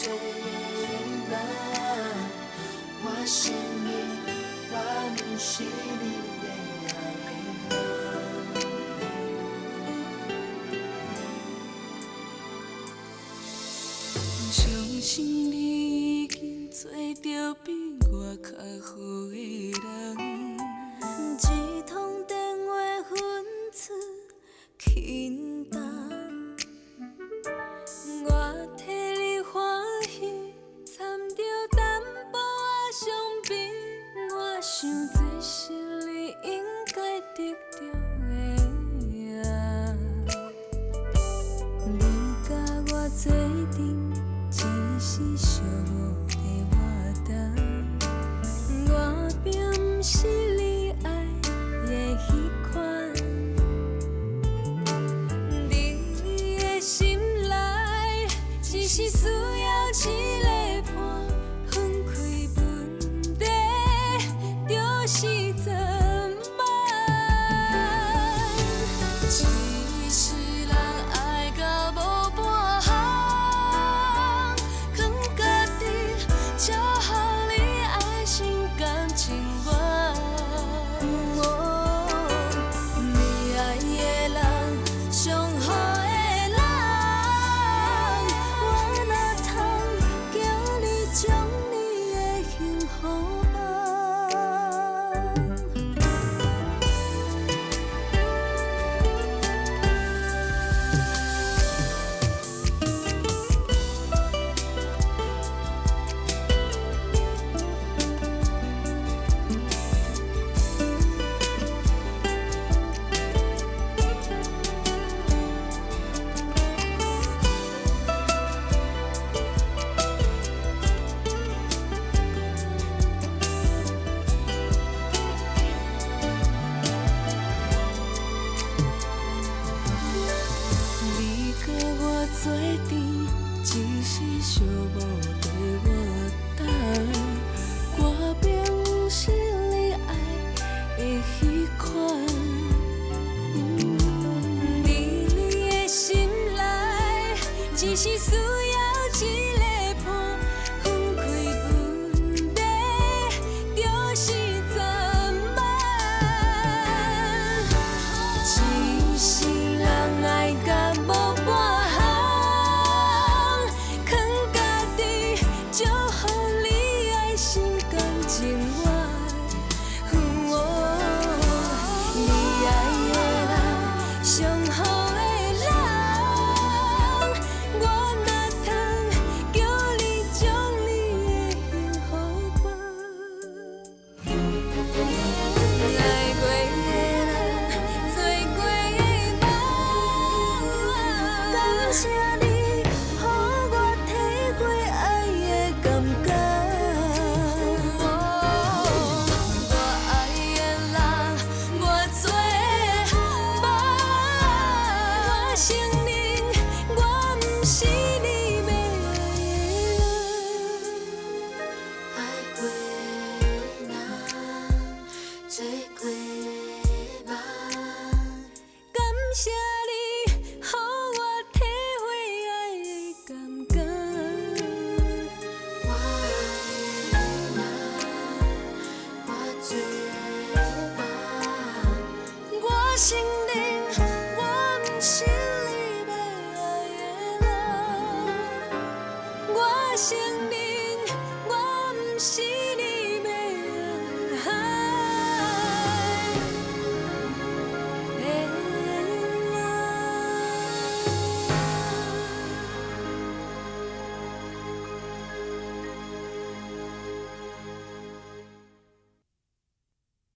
做的人，我承認我毋是你欲愛的人。相信你已經做著比我較好的人。一通電話分出輕重，我替你歡喜，摻著淡薄仔傷悲。我想這是你應該得著的。你佮我做陣，一時寂無地活動，我並毋是你愛的彼款。佇你的心內，只是需要一個伴，分開問題就是怎辦？一世人愛甲無半項，囥家己才予你愛心甘情願。你愛的人，上好的人，我哪通叫你將你的幸福放？你佮我做陣，一時寂無地活動，我並毋是你愛的彼款。佇你的心內，只是需要一個伴，分開問題就是怎辦？一世人愛甲無半項，囥家己就予你愛心甘情願。你愛的人，上好的人，我哪通叫你將你的幸福放？愛過的人，做過的夢，感謝你，予我體會愛的感覺。我愛的人，我做的夢，我承認我毋是你欲愛的人。愛過的人，做過的夢。感謝你，予我體會愛的感覺。我愛的人，我做的夢。我承認我毋是